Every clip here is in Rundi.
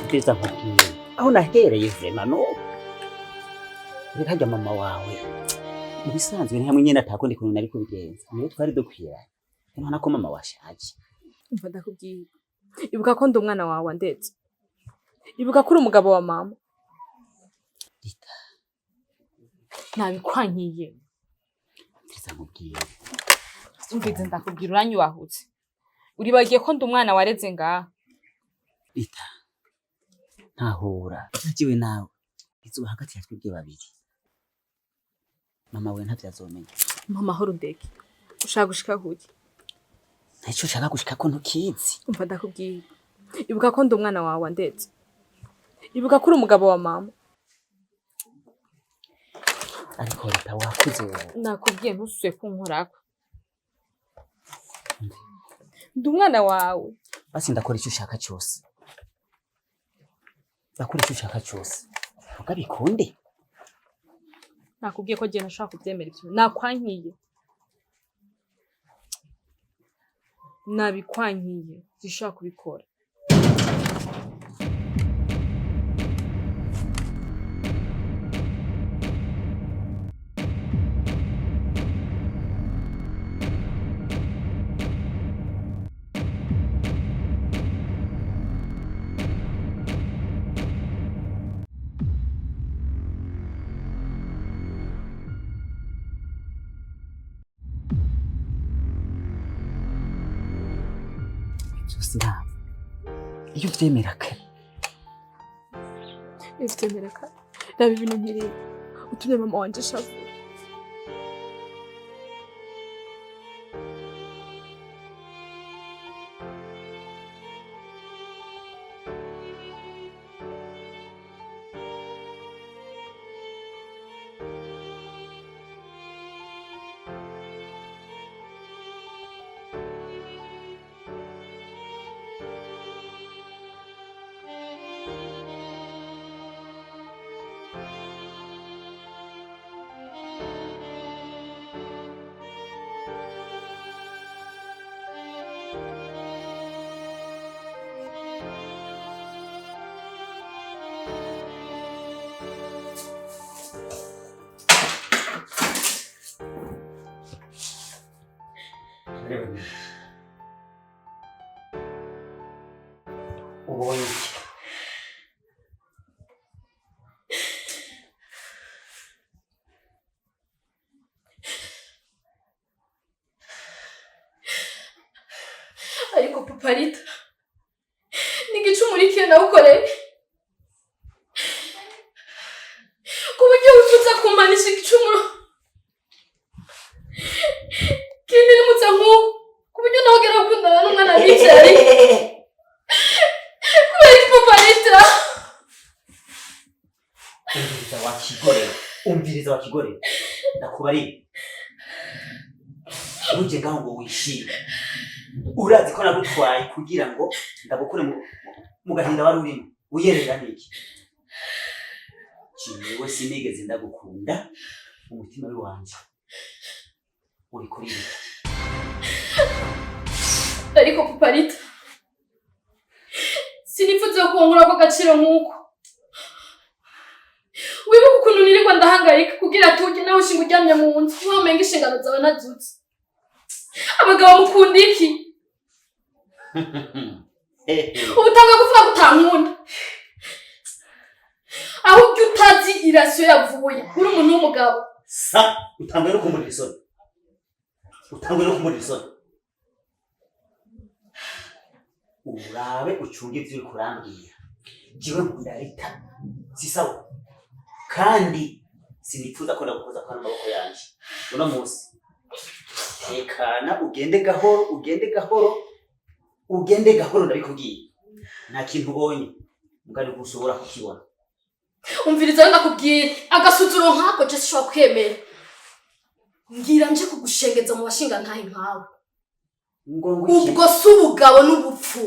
Umviriza nkubwire aho nahereye vraiment no reka harya mama wawe mu bisanzwe ni hamwe nyene atakundi kuntu nari kubigenza, niwe twari dukwiranye. Urabona ko mama washaje. Umva ndakubwira, ibuka ko ndi umwana wawe ndetse ibuka ko uri umugabo wa mama. Rita. Nabikwankiye. Umviriza nkubwire. Umvize ndakubwira, uranyubahutse, uribagiye ko ndi umwana wareze ngaha. Rita, ntahura jewe nawe izuba hagati ya twebwe babiri, mama we ntavyo azomenya. Mpa amahoro ndeke, ushaka gushika kuki? Ntaco ushaka gushika ko ntukizi. Umva ndakubwira, ibuka ko ndi umwana wawe ndetse ibuka ko uri umugabo wa mama. Ariko Rita, wakuze wowe. Nakubwiye ntusuye kunkorako, ndi umwana wawe. Basi ndakora icyo ushaka cyose, ndakora icyo ushaka cyose ukabikunde. Nakubwiye ko jye ntashobora kubyemera ibyo, nakwankiye, nabikwankiye, sinshobora kubikora. Byose ntabwo iyo uvyemera kare. Ivyemera kare, raba ibintu nkiriya utumye mama wanje ashavura. Ubonye iki? Ariko papa Rita, ni igicumuro nawukoreye ku buryo wifuza kumpanisha igicumuro kindirimutse nk'uko, ku buryo nawe ugera gukundana n'umwana bicaye kubera iki, papa Rita? Umviriza wakigore, umviriza wakigore, ndakubariye, ntuje ngaho ngo wishime. Urazi ko nagutwaye kugira ngo ndagukure mu gahinda wari urimo wiyerera niki. Jewe sinigeze ndagukunda, umutima wanje uri kuri Rita. Ariko papa Rita, sinifuza kunkura ko agaciro nk'uko. Wibuka ukuntu nirirwa ndahangayika kugira tujye, nawe ushinga uryamye mu nzu nkaho umenga inshingano zawe ntazutse. Abagabo mukunda iki? Ubu utanguye kuvuga ko utankunda, ahubwo utazi irasiyo yavuye uri umuntu w'umugabo. Sa utanguye no kumurira isoni, utanguye no kumurira isoni. Urabe ucunge ivyo uriko urambwira. Jewe nkunda Rita, si sawa? Kandi sinifuza ko ndagukoza kwa n'amaboko yanje uno munsi. Tekana, ugende gahoro, ugende gahoro, ugende gahoro. Ndabikubwiye, nta kintu ubonye mugari ushobora kukibona. Umviriza rero ndakubwira, agasuzuro nk'ako je sinshobora kwemera. Ngira nje kugushengeza mu bashinga ntahe nkawe. Ngo ngwiki? Ubwo si ubugabo n'ubupfu.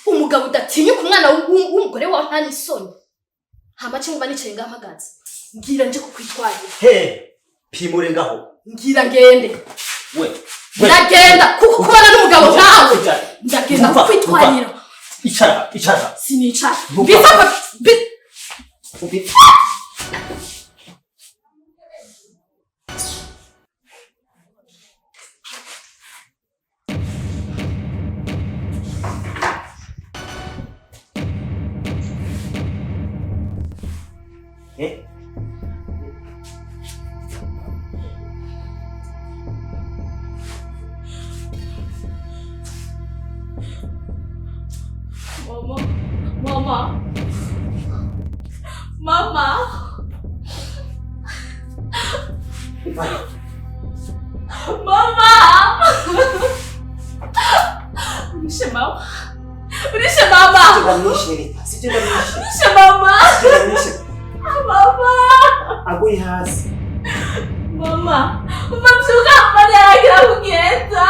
Umugabo udatinyuka umwana w'umugore wawe, nta n'isoni. Hama ce nkuba nicaye ngaho mpagaze, ngira nje kukwitwarira. He, pimure ngaho. Ngira ngende. We we. Ndagenda kuko kubana n'umugabo nkawe. Ujya. Ndagenda Umva, kukwitwarira. Icara, icara. Sinicara. Ntuka. Biva bi- Ubi- Eh? Mama, mama, mama, Vai. mama. Urishe mama, urishe mama, Ndamwishe Rita, sibyo ndamwishe. urishe mama, Sibyo ndamwishe. mama, Aguye hasi. mama. Umabyuka Mariya aragira kugenda.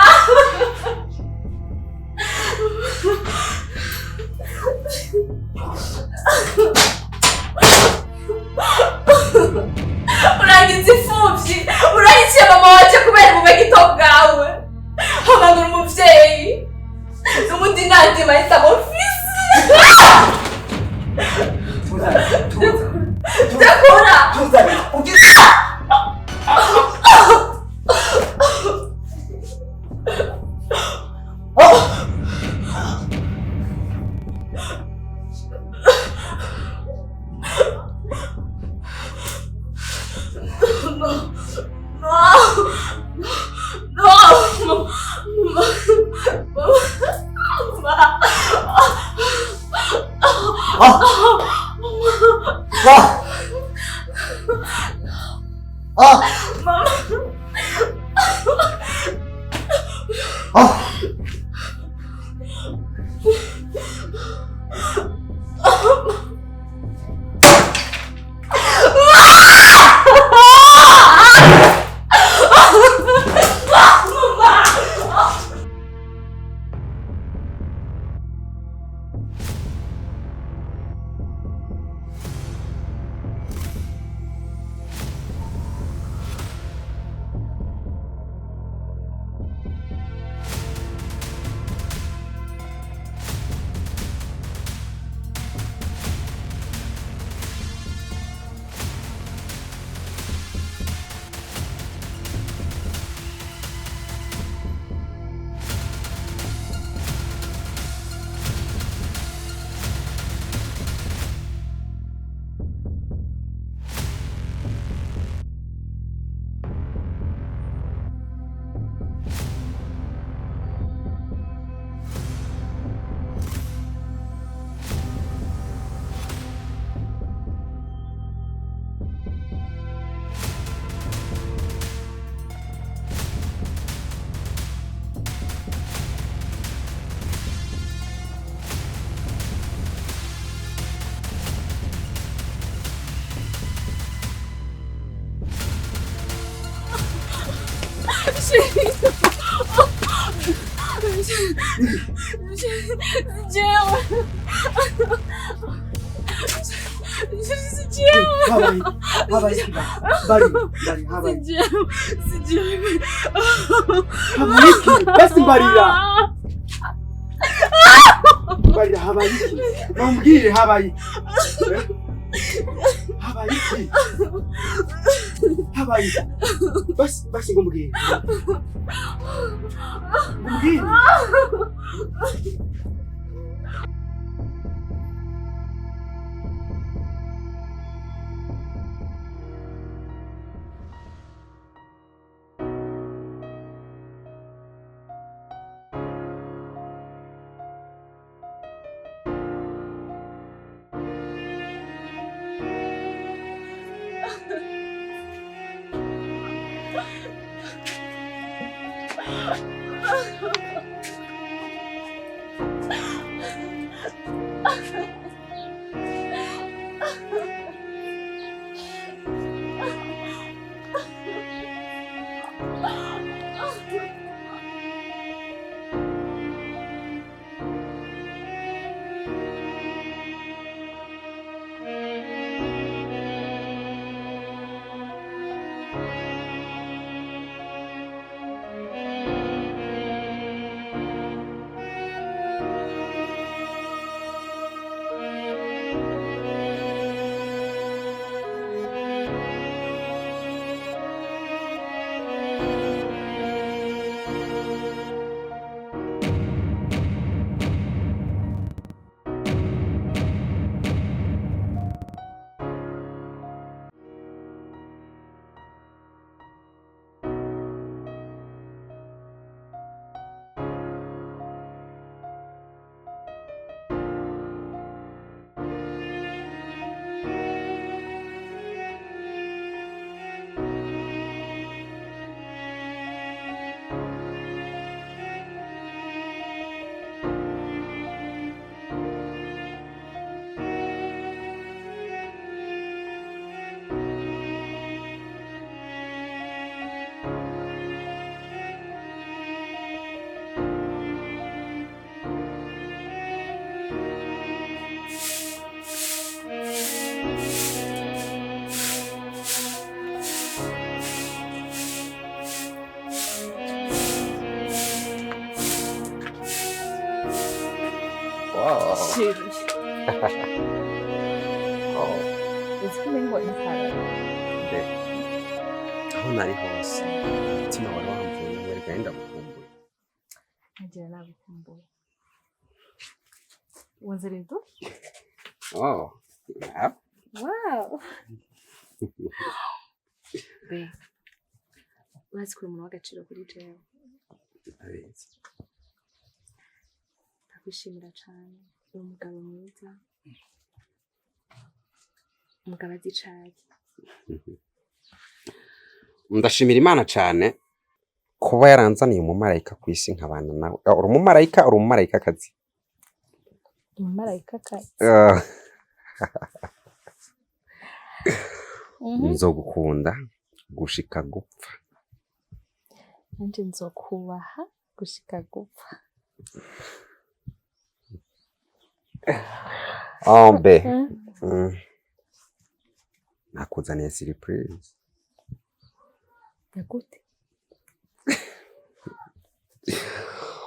Urangiza imfubyi, urahiciye mama waje kubera ububegito bwawe. Hamagara umubyeyi. N'ubundi nandi mahitamo mfise. Tuza, tuza. Ndakora. Tuza. Ugize No. No. No. Mama. Mama. Ah! Ah! Mama. Ah! Jewe. Habaye habaye iki ba? Bari bari habaye Jewe. Habaye iki? Basi mbarira. Mbarira habaye iki? Mumbwire habaye iki? Eh? Habaye iki? Habaye iki? Basi basi ngo mbwire. Ngo mbwire. Wow. Chéri. Oh, Uzi ko umengo ntarara. Mbe. Aho nari hose umutima wari wamvuye ngo reka ndagukumbuye. Nkagira nagukumbuye. Wanzaniye uduki? Oh, yeah. Wow. Be. Urazi ko uri umuntu w'agaciro kuri jewe. Ndabizi. Ndakwishimira cane. Uri umugabo mwiza. Umugabo azi icayi. Ndashimira Imana cane kuba yaranzaniye umumarayika ku isi nkabana nawe. Ah, uri umumarayika, uri umumarayikakazi. Umumarayika kazi. Ah, nzogukunda gushika gupfa. Nanje nzokubaha gushika gupfa. Oh, be. Nakuzaniye surprise. Gute?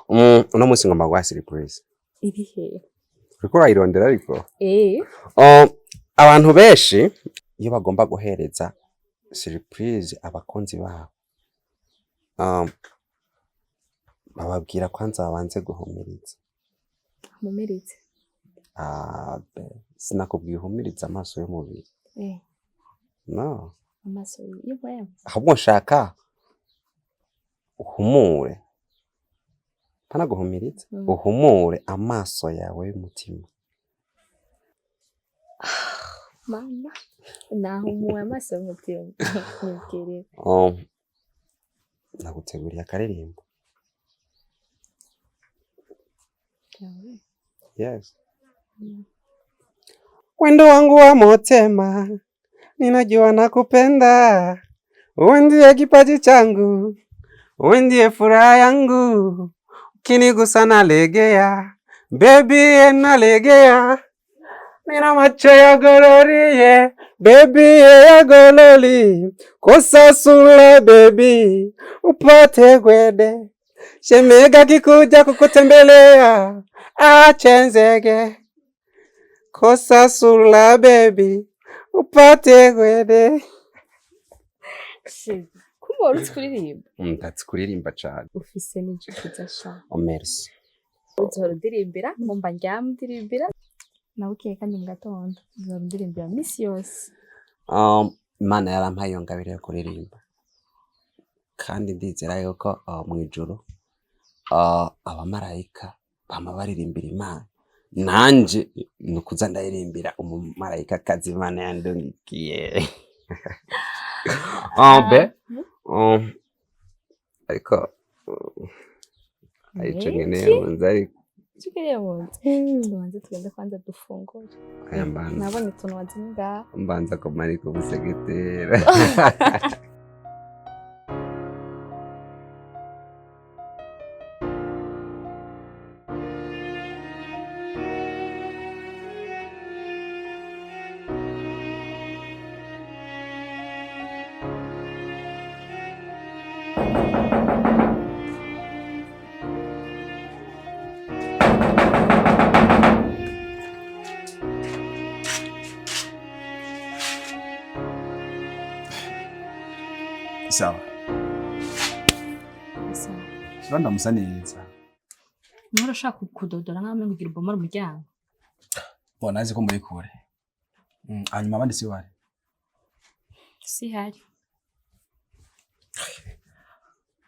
Uno munsi ngomba guha surprise. Iri he? Uriko urayirondera ariko? Eh. Oh, abantu benshi iyo bagomba guhereza surprise abakunzi babo, bababwira kwanza babanze guhumiriza. Mumiritse. Ah, be, sinakubwiye uhumirize amaso y'umubiri. Eh. No. Amaso y'umwema. Ahubwo nshaka uhumure. Pana guhumiriza, uhumure amaso yawe y'umutima. Mama, nahumuwe amaso y'umutima. Nibwirire. Naguteguriye akaririmbo. Yawe. Yes. Wendo wangu wa motema, ninajua nakupenda. Wewe ndiye kipaji changu, wewe ndiye furaha yangu. Ukinigusa nalegea, baby nalegea. Nina macho ya golorie, baby ya gololi. Kosa sura baby, upate gwede. Shemega kikuja kukutembelea, achenzege. Kosa sura baby, upate gwede. Chéri, kumbe wari uzi kuririmba? Ndazi kuririmba cane. Ufise n'ijwi ryiza sha. Oh, merci. Uzohora undirimbira, ngomba ndyame undirimbira. Nabukeye kandi mu gatondo, uzohora undirimbira misi yose. Imana yarampaye iyo ngabire yo kuririmba. Kandi ndizera yuko mw'ijuru abamarayika bama baririmbira Imana. Nanje nukuza ndayirimbira umumarayika kazi Imana yandungikiye. Oh, be. Ariko hari ico nkeneye mu nzu ariko. Ico ukeneye mu nzu? Tubanze tugende kwanza dufungure. Aya mbanza. Nabonye utuntu wazanye ngaha. Mbanza kumanika umusegetera. Sawa. Sawa. Shiba ndamusa neza. Niba urashaka kudodora nk'aho umengo ugira ubomora umuryango. Bona azi ko muri kure. Hanyuma abandi si bari. Si hari.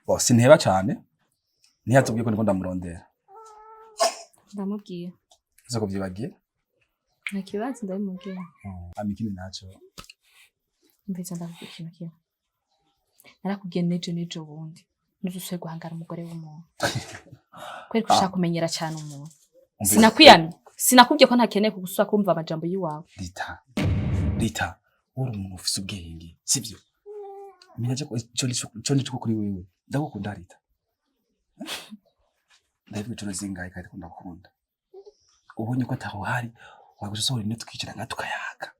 Bo sinteba cane. Ntiyatubwiye ko ndiko ndamurondera. Ndamubwiye. Uza kuvyibagiye? Nta kibazo ndabimubwiye. Amikini naco. Mvise ndakubwira ikintu kimwe. Narakubwiye n'ejo n'ejo bundi. Ntuzusubire guhangara umugore w'umuntu. Kubera ko ushaka kumenyera cyane umuntu. Sinakwiyamye. Sinakubwiye ko ntakeneye kugusubira kumva amajambo y'iwawe. Rita. Rita, uri umuntu ufise ubwenge, sivyo? Menya ko ico nico kuri wewe. Ndagukunda Rita. Ndabivuga inshuro zingahe kandi ko ndagukunda. Ubonye ko ataho hari, waguze usohora ino tukicara nka tukayaga.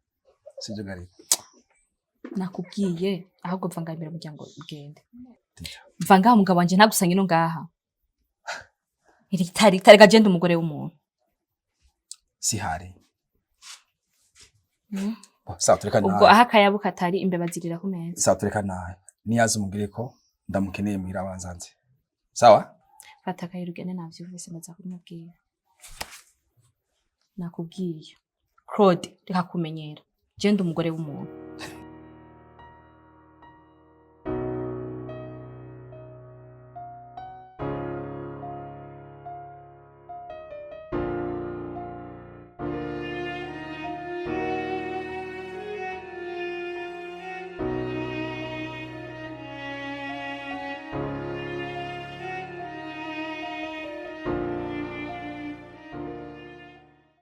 Sivyo ga Rita? Nakubwiye ahubwo mva ngaha imbere umuryango ugende. Rita. Mva ngaha umugabo wanje ntagusange ino ngaha. Rita, Rita, reka genda umugore w'umuntu. Sihari. Sawa, tureka Ubwo nawe. aho akayabu katari, imbeba zirira ku meza. Sawa, tureka nawe. Niyaza umubwire ko ndamukeneye muhira, abanza nze. Sawa. Fata akayira ugende, navyumvise, ndaza kubimubwira. Nakubwiye Claude, reka kumenyera, je ndi umugore w'umuntu.